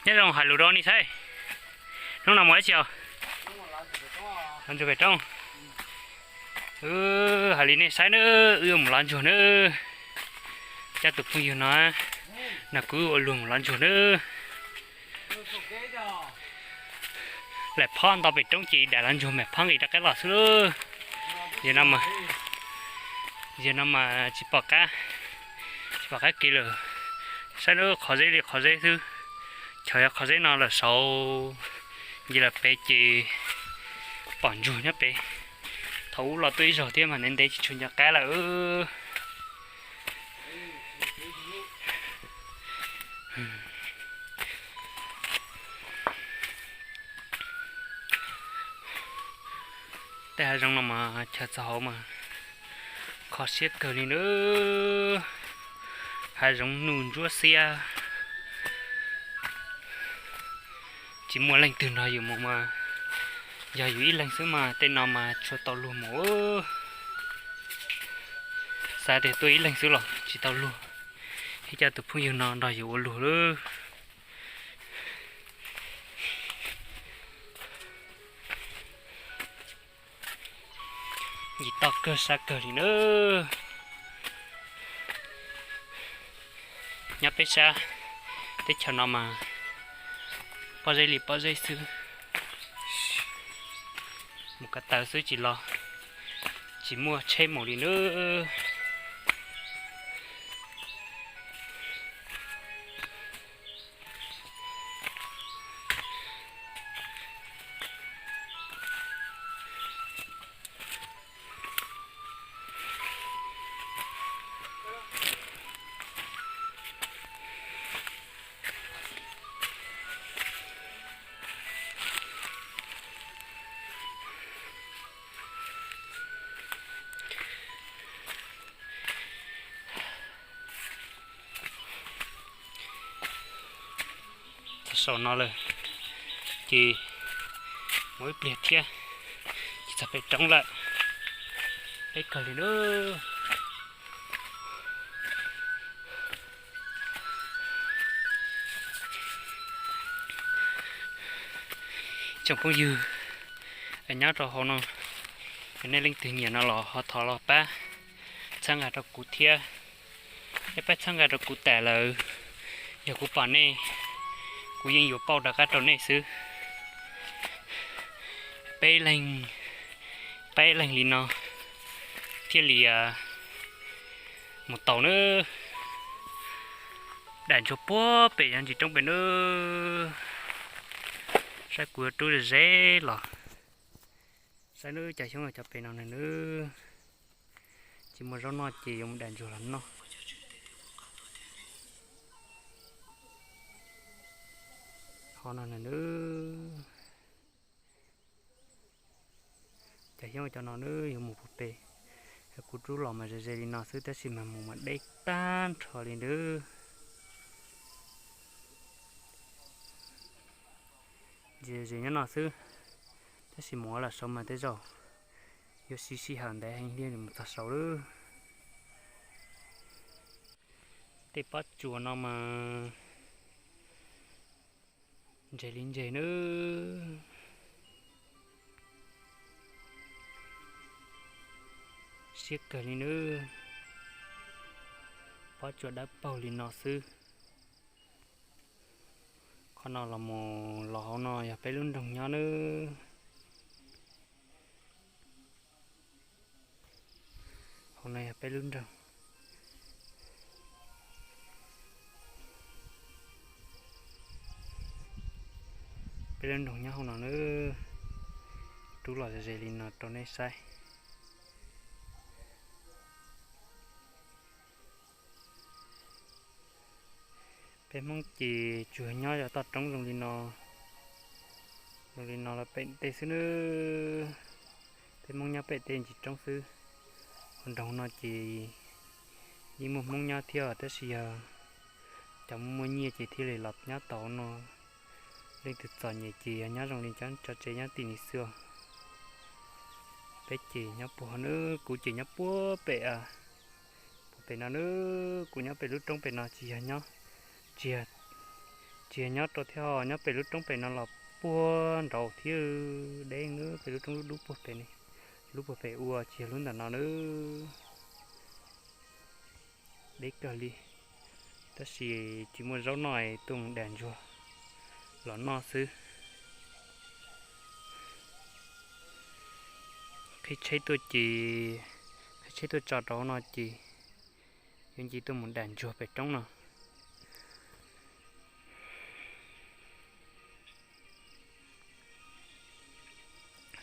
Nyob zoo, hais lus rau nej saib. Hnub no mus dab tsi os? Los ntsuag pem roob. Hais li nej saib nawb, wb mus lov ntsuag nawb. Coj tus phooj ywg no, no kuv ua luag mus lov ntsuag nawb. Lam phob nto pem roob ces dam lov ntsuag mas phob nqis rov qab los xwb lauj. Yog no mas, yog no mas tsis pom qab, tsis pom qab kev lawm. Saib nawb, qhov zeb li qhov zeb xwb. Chaw yog qhov zeb no lawm saud, nce lawm pem ces pom ntsuag nyob pem. Thaum ub los tuaj ib zaug thiab mas ntev ntev tsis tshua nco qab lawm. Tej hav zoov no mas chaw txog hauv mas kho siab kawg li nawb. Hav zoov nuj ntsuab xiab, tsis muaj leej twg nrog yus mus mas, yog yus ib leeg xwb mas tej no mas tsuas tau luag mus. Xav tias tuaj ib leeg xwb los tsis tau luag, thiab coj tus phooj ywg no nrog yus ua luag lawm. Ncig toj kawg sab kawg li nawb. Nyob peb sab teb chaws no mas pob zeb li pob zeb xwb. Mus ko taw xwb tsis los, tsis muaj tsheb mus li nawb. Txog saum no lawm ces mus ib pliag thiab ces txog pem roob lawm. Deb kawg li nawb. Tsoom phooj ywg nyob rau hauv no, nej leej twg nyiam no los ho thov los pab txhawb nqa rau kuv thiab. Nej pab txhawb nqa rau kuv tas lawm, yog kuv pom nej, kuv yeej yuav pauj rov qab rau nej xwb. Peb leeg, peb leeg li no thiaj li mus tau nawb. Dam ntsuag puag pem yog ntsis roob pem nawb. Saib kuv yuav rub ze ze los. Saib nawb, cov xyoob cov pem no nawb. Tsis muaj zaub noj ces yuav mus dam ntsuag los noj. Ho no nawb. Cov xyoob cov no nawb yuav mus puag pem. Kuv rub los mas ze ze li no xwb tab sis mas mus mas deb tag nrho li nawb. Ze ze nyob no xwb, tab sis mus ua los saud mas tej zaum yuav siv sij hawm ntev heev thiaj li mus txog saud lawm. Tej pob tsuas no mas ntse li ntse nawb. Siab kawg li nawb. Pob tsuas dawb paug li no xwb. Qhov no los mus los hauv no yog peb lub nroog nyob nawb. Hauv no yog peb lub nroog. Peb lub nroog nyob hauv no nawb. Rub los ze ze li no rau nej saib. Peb Hmoob ces tsuas nyob yog toj roob zoo li no, zoo li no los pem tej xwb nawb. Peb Hmoob nyob pem tej ntsis roob xwb. Hauv nroog no ces yeej muaj Hmoob nyob thiab tab sis yog cov muaj muaj nyiaj ces thiaj li los nyob tau no. Leej twg txom nyem ces yog nyob zoo li cov tsev nyob tim no xwb. Peb ces nyob puag no, kuv ces nyob puag pem, puag pem no nawb. Kuv nyob pem lub roob pem no tsis yog nyob, tsis yog Tsis yog nyob rau thiab ho nyob pem lub roob pem no los puag nraud thiab, deb nawb, pem lub roob lub dub puag pem ne, lub puag pem ua tsis yog lub ntawm no nawb. Deb kawg li, tab sis tsis muaj zaub noj es tuaj mus dam ntsuag los noj xwb. Qhib tsheb tuaj ces, qhib tsheb tuaj tso rau hauv no ces yuav nce tuaj mus dam ntsuag pem roob no.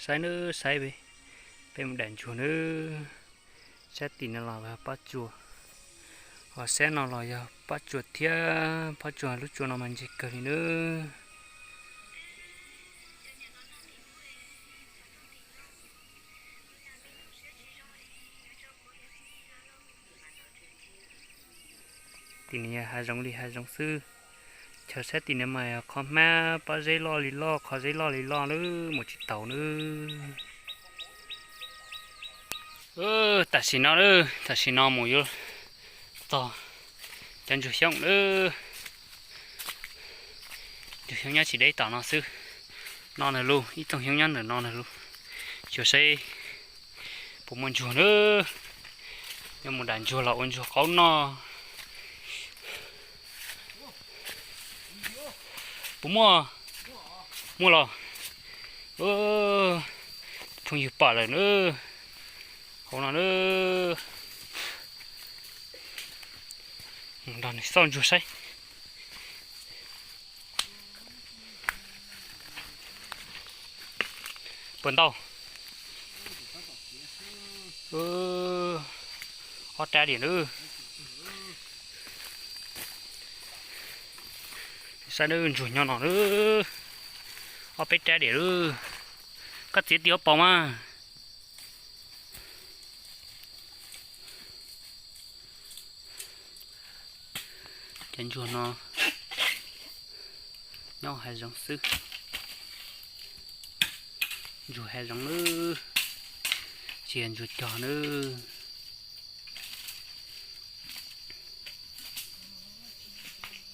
Saib nawb, saib peb mus dam ntsuag nawb. Sab tim no los yog pob tsuas, ho sab no los yog pob tsuas thiab, pob tsuas lub tsua no mas ntse kawg li nawb. Tim no yog hav zoov li hav zoov xwb. Chaw sab tim no mas qhov hmab pob zeb loj li loj, qhov zeb loj li loj nawb, mus tsis taus nawb. Tam sim no, tam sim no mus yuav txog cov ntsuag xyoob nawb. Ntsuag xyoob nyob tsis deb tom no xwb. No nws lub, ib txoog xyoob nyob ntawm no nws lub. Xyuas saib puas muaj ntsuag nawb. Yuav mus dam ntsuag los ua ntsuag qaub noj. Puas muaj? Muaj los. Phooj ywg pom lawm nawb. Hauv no nawb. Nrog nws xauj ntsuag saib. Puas ntau? Ob rab diam nawb. Saib nawb, ntsuag nyob no nawb. Ob peb rab diam nawb. Koj txiav tim ua paus mas. Cov ntsuag no nyob hav zoov xwb. Ntsuag hav zoov nawb, tsis yog ntsuag cog nawb.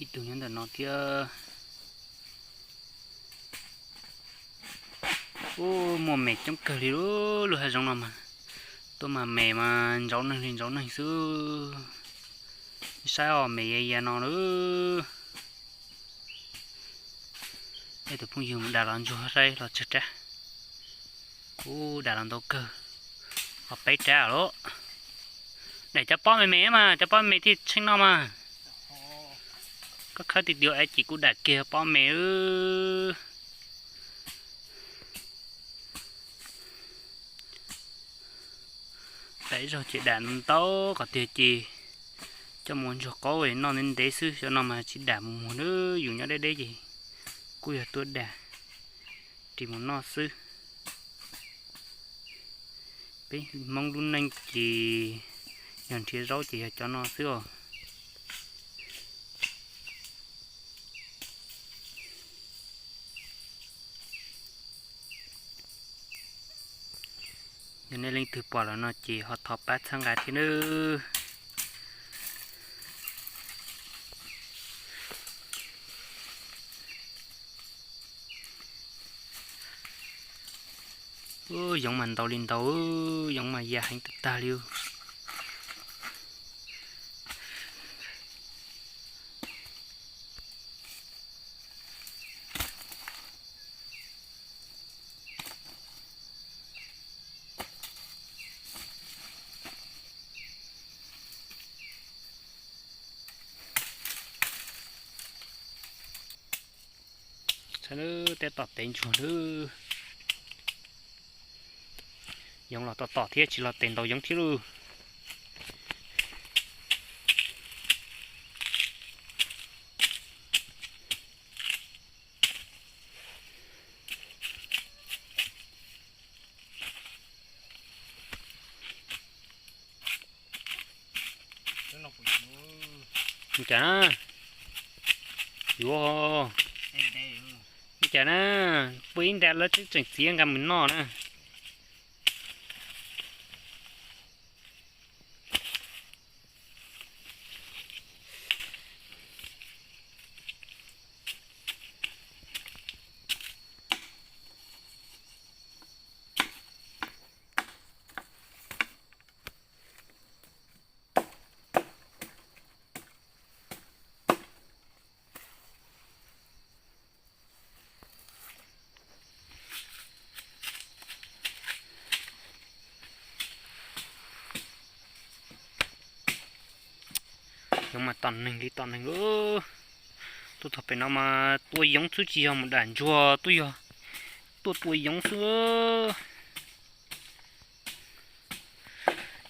Ib tug nyob ntawm no thiab. Ub, muaj me coob kawg li lub, lub hav zoov no mas. Tuaj mas me mas ntsaub neeg li ntsaub neeg xwb. Saib os, me ya ya no lub. Ib tug phooj ywg mus dam los ntsuag saib los tsawg rab. Ub, dam los ntau kawg, ob peb rab lawm. Dam cov pob me me mas, cov pob me me thiaj tsheej noj mas. Koj khawb tiag tiag es ces kuv dam kiag pob me. Peb zaug ces dam ntau qhov tiag ces coj mus ntsuag qaub noj ntev ntev xwb, xyov no mas tsis dam mus muag nawb, yus nyob deb deb ces kuj yog tuaj dam ris mus noj xwb. Peb Hmoob lub neej ces yog nrhiav zaub ces yog cov no xwb os. Yog nej leej twg pom lawm no ces ho thov pab txhawb nqa thiab nawb. Yoov mas ntau li ntau, yoov mas ya heev tag tag li. Saib lub teb tom tev ntsuag lub. Yoov los tom tom thiab, tsis los tes ntaus yoov thiab lauj. Cas na, yuav, cas na, pub ib nta lawv tseem txiav nqa mus noj na. Yoov mas tom neeg li tom neeg lawm. Tuaj txog pem no mas tua yoov xwb tsis yog mus dam ntsuag, tuaj yog tuaj tua yoov xwb.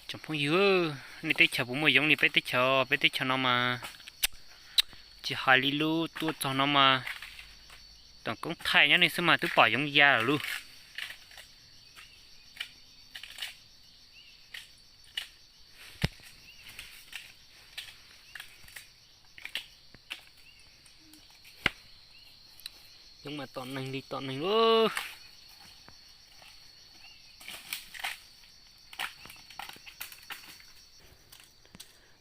Tsoom phooj ywg, nej teb chaws puas muaj yoov li peb teb chaws? Peb teb chaws no mas tsis hais li lub tuaj txog no mas tom koob thaij nyob nej xwb mas twb pom yoov ya lawm lauj. Yoov mas tom neeg li tom neeg lauj.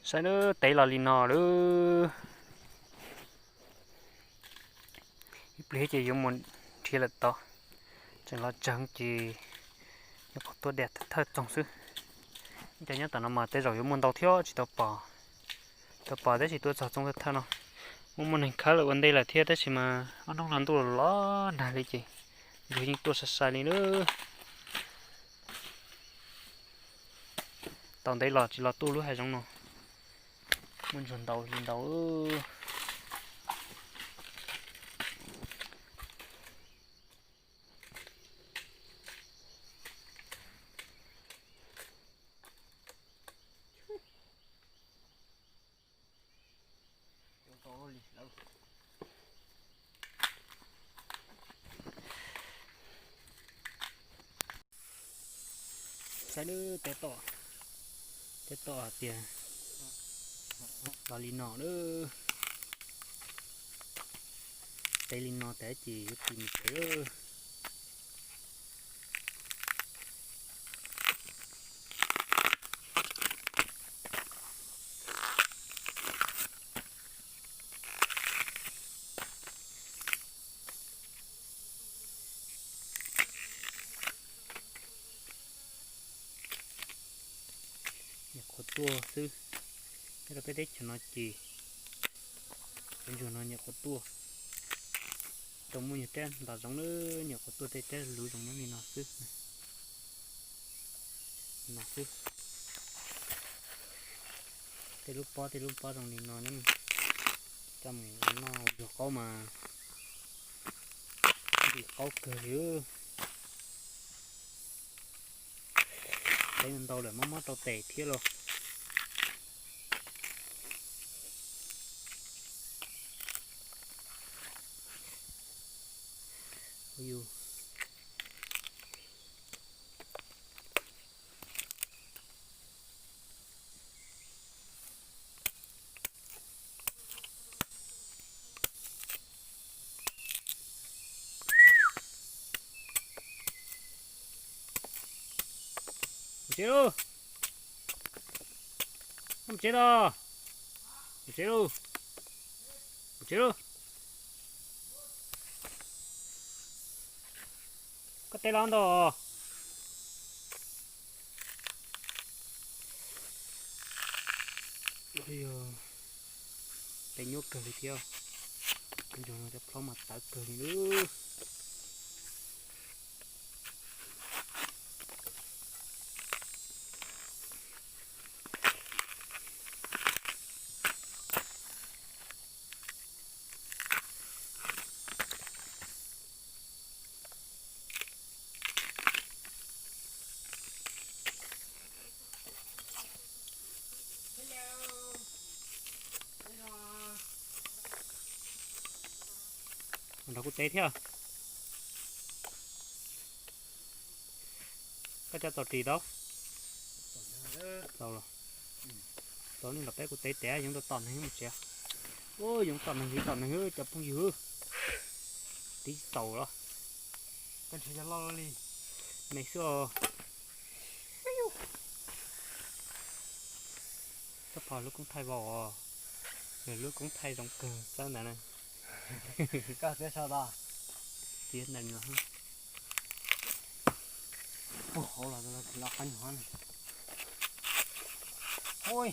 Saib nawb, tev los li no lawm. Ib pliag ces yuav mus nrhiav lawm tod. Tseem los tsawg ces nyuam qhuav tua dam thawj txoog xwb. Cov nyob tom no mas tej zaum yuav muaj ntau thiab tsis tau pom. Tau pom tab sis tua txog txoog thawj thawj no. Muaj muaj neeg khawb lawm ua ntej lawm thiab tab sis mas ob hnub no ntuj los los nag li ces ntsuag yeej tuaj sai sai li lawm. Tau ntev los tsis los tuaj lub hav zoov no. Muaj ntsuag ntau li ntau. Saib lub teb tom, teb tom hais tias los li no lawm. Tev li no tas ces yuav tsis mus tsev lawm. Nyuam qhuav tuaj xwb, nyob rau peb teb chaws no ces cov ntsuag no nyuam qhuav tuaj. Tau muaj nyuag rab ntas zoov lawm, nyuam qhuav tuaj tej rab luv zoov nyob li no xwb. No xwb. Tej lub pob tej lub pob zoo li no nyob, coj mus ua noj ua qaub mas ntim qaub kawg li. Tev ntau lawm mob mob rau tes thiab los. Mus tsev lauj. Mus tsev los. Mus tsev lauj. Mus tsev lauj. Koj teb los ntau. Tej nyuaj kawg li thiab. Cov ntsuag no cov plhaub mas tawv kawg li lawm. Nrog kuv teb thiab. Koj coj tau ris tau? Tau los. Tau li los peb kuv teb tias yoov tau tom neeg mus tsev. Yoov tom neeg li tom neeg cov phooj ywg. Tib tsis tau los. Me xwb os. Txhob pom lub koob thaij vau os. Lub koob thaij zoo kawg txawb ntawd na. Koj txiav so tod. Txiav ntawm no. Puag hauv los los qab nyuag ne. Ui,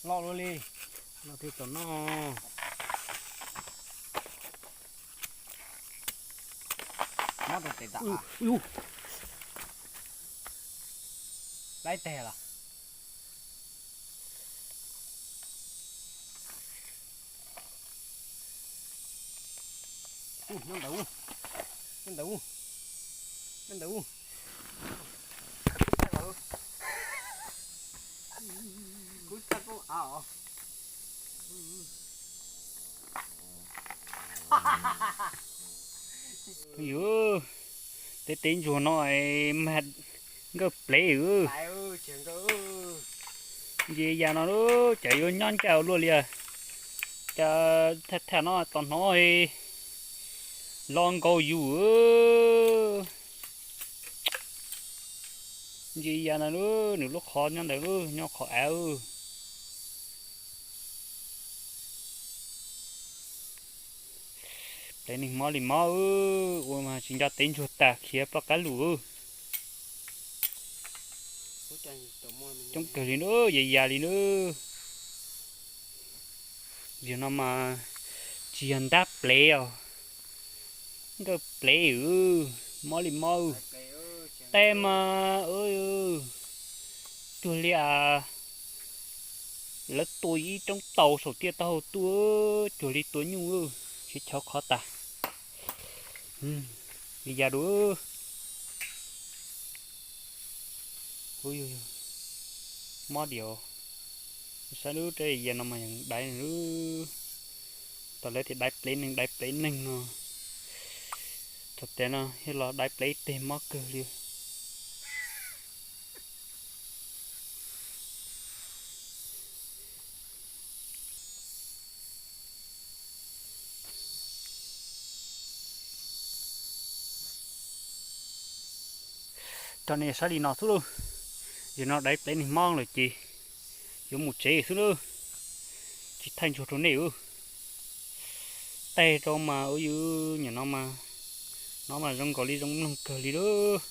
loj luaj li. Loj thiab txaus noj. Mob rau tes tas. Laib teg los. Nyob ntawd, nyob ntawd, nyob ntawd. Yus, tej teb ntsuag no mag nkawj plev. Ntsia yam no lub cas yuav nyob ncaj ua luaj li. Cas thaj thaj no tos hnov lo nkaus yus. Ntsia yam no lub, nws lub qhov nyob ntawd lub, nyob qhov av. Plev neeg mob li mob, ua mas tsis nco teb ntsuag tag khiav ploj qab lug. Coob kawg li na, ya ya li na. Yog no mas tsis yog ntab plev os, nkawj plev, mob li mob. Tej mas cuag li lawv tua ib roob taus saum tiaj taub hau tuaj, cuag li tua nyuj, siab chov qhov tas. Li ya dua. Mob diam. Saib lub rab ya no mas yeej daiv lub, tau lawv tias daiv plev neeg, daiv plev neeg no. Thaum tes no yog los daiv plev teg mob kawg li. Cov nej saib li no xwb lauj, yog no daiv plev neeg mob lawm ces yuav mus tsev xwb lauj, tsis thaij ntsuag rau nej. Tej rau mas ua yus nyam no mas, no mas zoo nkaus li zoo mloog kawg li lauj.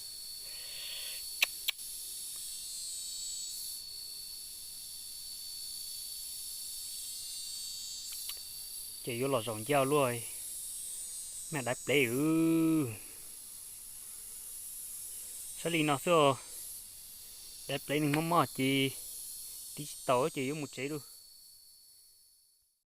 Ces yuav los zaum ncaj luaj, me daiv plev. Saib li no xwb os, daiv plev neeg mob mob ces tib tsis tau ces yuav mus tsev lauj.